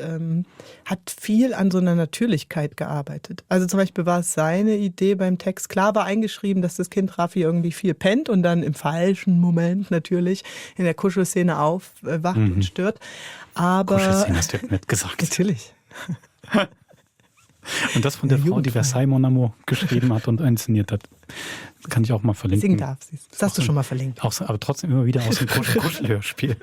hat viel an so einer Natürlichkeit gearbeitet. Also zum Beispiel war es seine Idee beim Text, klar war eingeschrieben, dass das Kind Raffi irgendwie viel pennt und dann im falschen Moment natürlich in der Kuschelszene aufwacht und stört. Aber Kuschelszene hast du ja nicht gesagt. Natürlich. Und das von der Frau, die Versailles Mon Amour geschrieben hat und inszeniert hat. Das kann ich auch mal verlinken. Singen darf sie. Das hast du schon mal verlinkt. Auch, aber trotzdem immer wieder aus dem Kuschelhörspiel.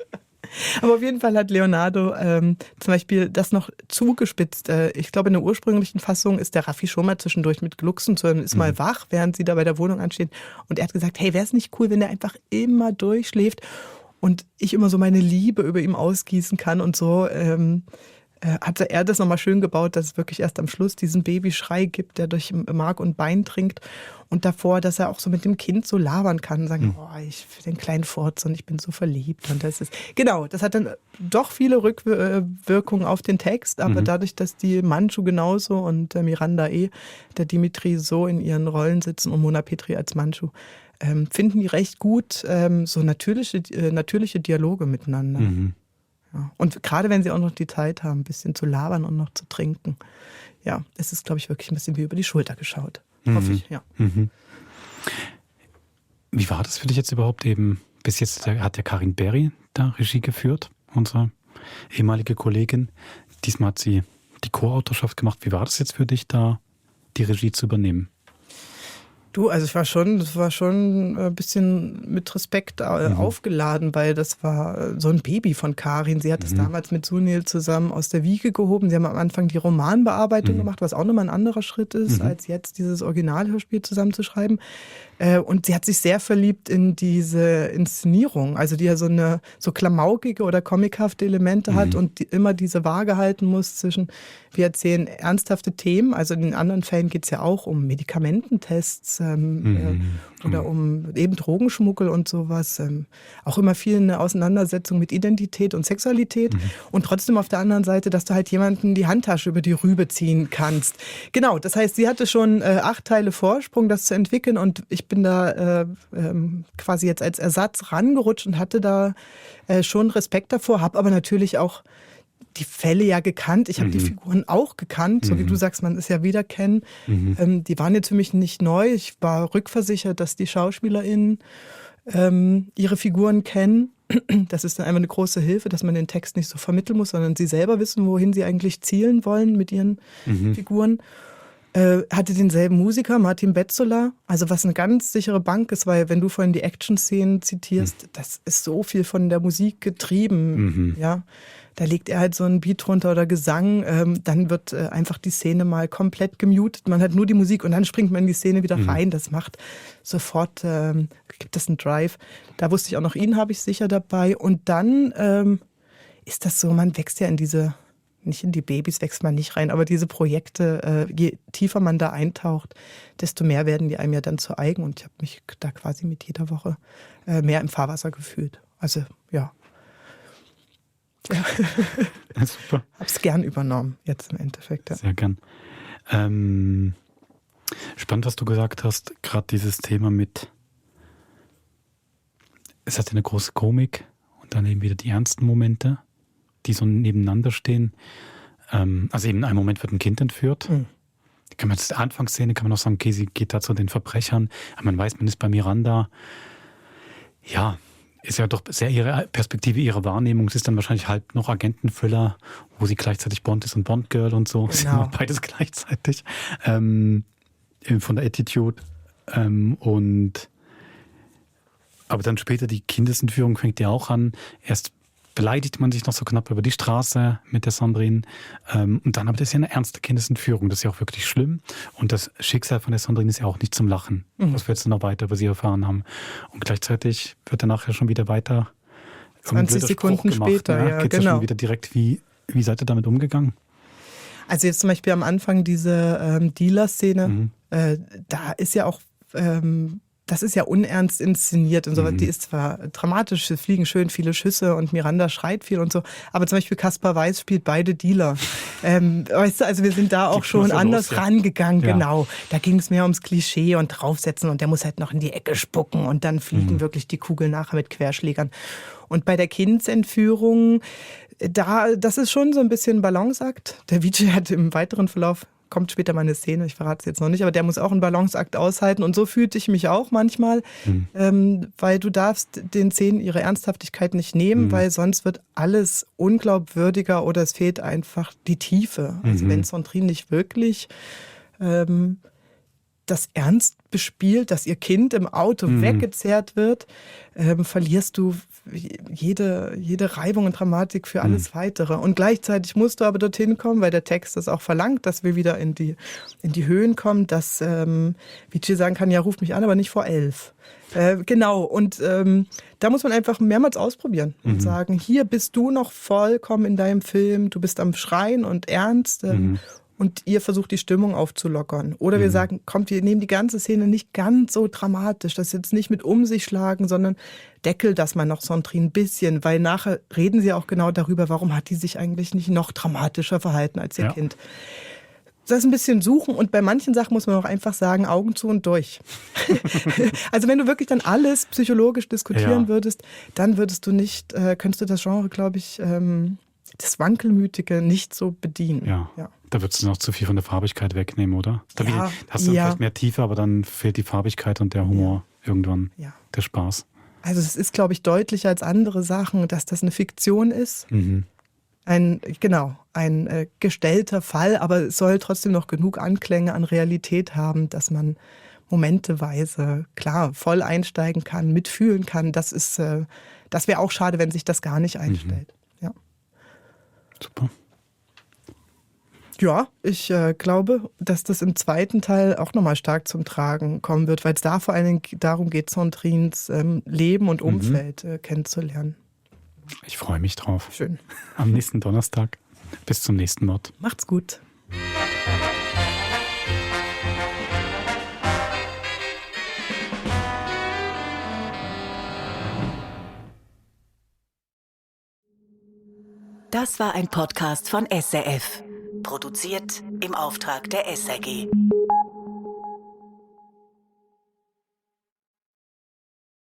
Aber auf jeden Fall hat Leonardo zum Beispiel das noch zugespitzt. Ich glaube, in der ursprünglichen Fassung ist der Raffi schon mal zwischendurch mit Glucksen zu hören, ist mal wach, während sie da bei der Wohnung anstehen. Und er hat gesagt, hey, wäre es nicht cool, wenn der einfach immer durchschläft und ich immer so meine Liebe über ihm ausgießen kann und so. Hatte er das nochmal schön gebaut, dass es wirklich erst am Schluss diesen Babyschrei gibt, der durch Mark und Bein dringt. Und davor, dass er auch so mit dem Kind so labern kann, sagen, ich will den kleinen Furz und ich bin so verliebt. Und das ist, genau, das hat dann doch viele Rückwirkungen auf den Text, aber dadurch, dass die Manchu genauso und Miranda der Dimitri so in ihren Rollen sitzen und Mona Petri als Manchu, finden die recht gut so natürliche Dialoge miteinander. Ja. Und gerade wenn sie auch noch die Zeit haben, ein bisschen zu labern und noch zu trinken. Ja, es ist, glaube ich, wirklich ein bisschen wie über die Schulter geschaut. Hoffe ich, ja. Wie war das für dich jetzt überhaupt eben? Bis jetzt hat ja Karin Berry da Regie geführt, unsere ehemalige Kollegin. Diesmal hat sie die Co-Autorschaft gemacht. Wie war das jetzt für dich, da die Regie zu übernehmen? Du, also das war schon ein bisschen mit Respekt aufgeladen, weil das war so ein Baby von Karin. Sie hat das damals mit Sunil zusammen aus der Wiege gehoben. Sie haben am Anfang die Romanbearbeitung gemacht, was auch nochmal ein anderer Schritt ist, als jetzt dieses Originalhörspiel zusammenzuschreiben. Und sie hat sich sehr verliebt in diese Inszenierung, also die ja so klamaukige oder comichafte Elemente hat und immer diese Waage halten muss zwischen, wir erzählen ernsthafte Themen, also in den anderen Fällen geht es ja auch um Medikamententests oder um eben Drogenschmuggel und sowas. Auch immer viel eine Auseinandersetzung mit Identität und Sexualität und trotzdem auf der anderen Seite, dass du halt jemanden die Handtasche über die Rübe ziehen kannst. Genau, das heißt, sie hatte schon 8 Teile Vorsprung, das zu entwickeln und ich bin da quasi jetzt als Ersatz rangerutscht und hatte da schon Respekt davor, habe aber natürlich auch die Fälle ja gekannt. Ich habe die Figuren auch gekannt, so wie du sagst, man ist ja wiederkennen. Die waren jetzt für mich nicht neu. Ich war rückversichert, dass die SchauspielerInnen ihre Figuren kennen. Das ist dann einfach eine große Hilfe, dass man den Text nicht so vermitteln muss, sondern sie selber wissen, wohin sie eigentlich zielen wollen mit ihren Figuren. Hatte denselben Musiker, Martin Betzola, also was eine ganz sichere Bank ist, weil wenn du vorhin die Action-Szenen zitierst, das ist so viel von der Musik getrieben, ja. Da legt er halt so einen Beat runter oder Gesang, dann wird einfach die Szene mal komplett gemutet, man hat nur die Musik und dann springt man in die Szene wieder rein. Das macht sofort, gibt es einen Drive. Da wusste ich auch noch, ihn habe ich sicher dabei. Und dann ist das so, man wächst ja in diese, nicht in die Babys wächst man nicht rein, aber diese Projekte, je tiefer man da eintaucht, desto mehr werden die einem ja dann zu eigen. Und ich habe mich da quasi mit jeder Woche mehr im Fahrwasser gefühlt. Also, ja. Ja. Super. Hab's gern übernommen, jetzt im Endeffekt. Ja. Sehr gern. Spannend, was du gesagt hast, gerade dieses Thema mit, es hat eine große Komik und dann eben wieder die ernsten Momente, die so nebeneinander stehen. Also eben in einem Moment wird ein Kind entführt. Kann man jetzt, Anfangsszene kann man auch sagen, okay, sie geht da zu den Verbrechern, aber man weiß, man ist bei Miranda. Ja, ist ja doch sehr ihre Perspektive, ihre Wahrnehmung. Es ist dann wahrscheinlich halt noch Agenten-Thriller, wo sie gleichzeitig Bond ist und Bond-Girl und so. Es ist immer beides gleichzeitig. Von der Attitude. Aber dann später die Kindesentführung fängt ja auch an. Erst beleidigt man sich noch so knapp über die Straße mit der Sandrine. Und dann aber das ist ja eine ernste Kindesentführung. Das ist ja auch wirklich schlimm. Und das Schicksal von der Sandrine ist ja auch nicht zum Lachen. Was wir jetzt noch weiter über sie erfahren haben. Und gleichzeitig wird danach ja schon wieder weiter 20 Sekunden später, ja, geht's ja schon wieder direkt, wie seid ihr damit umgegangen? Also jetzt zum Beispiel am Anfang diese Dealer-Szene, da ist ja auch das ist ja unernst inszeniert und so. Die ist zwar dramatisch, es fliegen schön viele Schüsse und Miranda schreit viel und so, aber zum Beispiel Kaspar Weiß spielt beide Dealer. Weißt du, also wir sind da auch schon anders rangegangen, genau. Da ging es mehr ums Klischee und draufsetzen und der muss halt noch in die Ecke spucken und dann fliegen wirklich die Kugeln nachher mit Querschlägern. Und bei der Kindsentführung, das ist schon so ein bisschen ein Balanceakt. Der Vijay hat im weiteren Verlauf, kommt später mal eine Szene, ich verrate es jetzt noch nicht, aber der muss auch einen Balanceakt aushalten und so fühlte ich mich auch manchmal, weil du darfst den Szenen ihre Ernsthaftigkeit nicht nehmen, weil sonst wird alles unglaubwürdiger oder es fehlt einfach die Tiefe. Also wenn Sandrine nicht wirklich das ernst bespielt, dass ihr Kind im Auto weggezerrt wird, verlierst du jede Reibung und Dramatik für alles Weitere. Und gleichzeitig musst du aber dorthin kommen, weil der Text das auch verlangt, dass wir wieder in die Höhen kommen, dass Vijay sagen kann, ja, ruf mich an, aber nicht vor 11. Genau, und da muss man einfach mehrmals ausprobieren und sagen, hier bist du noch vollkommen in deinem Film, du bist am Schreien und ernst und ihr versucht die Stimmung aufzulockern. Oder wir sagen, kommt, wir nehmen die ganze Szene nicht ganz so dramatisch, das jetzt nicht mit um sich schlagen, sondern deckel das mal noch Sandrine ein bisschen, weil nachher reden sie auch genau darüber, warum hat die sich eigentlich nicht noch dramatischer verhalten als ihr Kind. Das ist ein bisschen suchen und bei manchen Sachen muss man auch einfach sagen, Augen zu und durch. Also wenn du wirklich dann alles psychologisch diskutieren würdest, dann würdest du nicht, könntest du das Genre, glaube ich, das Wankelmütige nicht so bedienen. Ja. Da würdest du noch zu viel von der Farbigkeit wegnehmen, oder? Da hast du vielleicht mehr Tiefe, aber dann fehlt die Farbigkeit und der Humor irgendwann, der Spaß. Also es ist, glaube ich, deutlicher als andere Sachen, dass das eine Fiktion ist. Ein gestellter Fall, aber es soll trotzdem noch genug Anklänge an Realität haben, dass man momenteweise, klar, voll einsteigen kann, mitfühlen kann. Das wäre auch schade, wenn sich das gar nicht einstellt. Ja. Super. Ja, ich glaube, dass das im zweiten Teil auch nochmal stark zum Tragen kommen wird, weil es da vor allen Dingen darum geht, Sandrines Leben und Umfeld kennenzulernen. Ich freue mich drauf. Schön. Am nächsten Donnerstag. Bis zum nächsten Mord. Macht's gut. Das war ein Podcast von SRF. Produziert im Auftrag der SRG.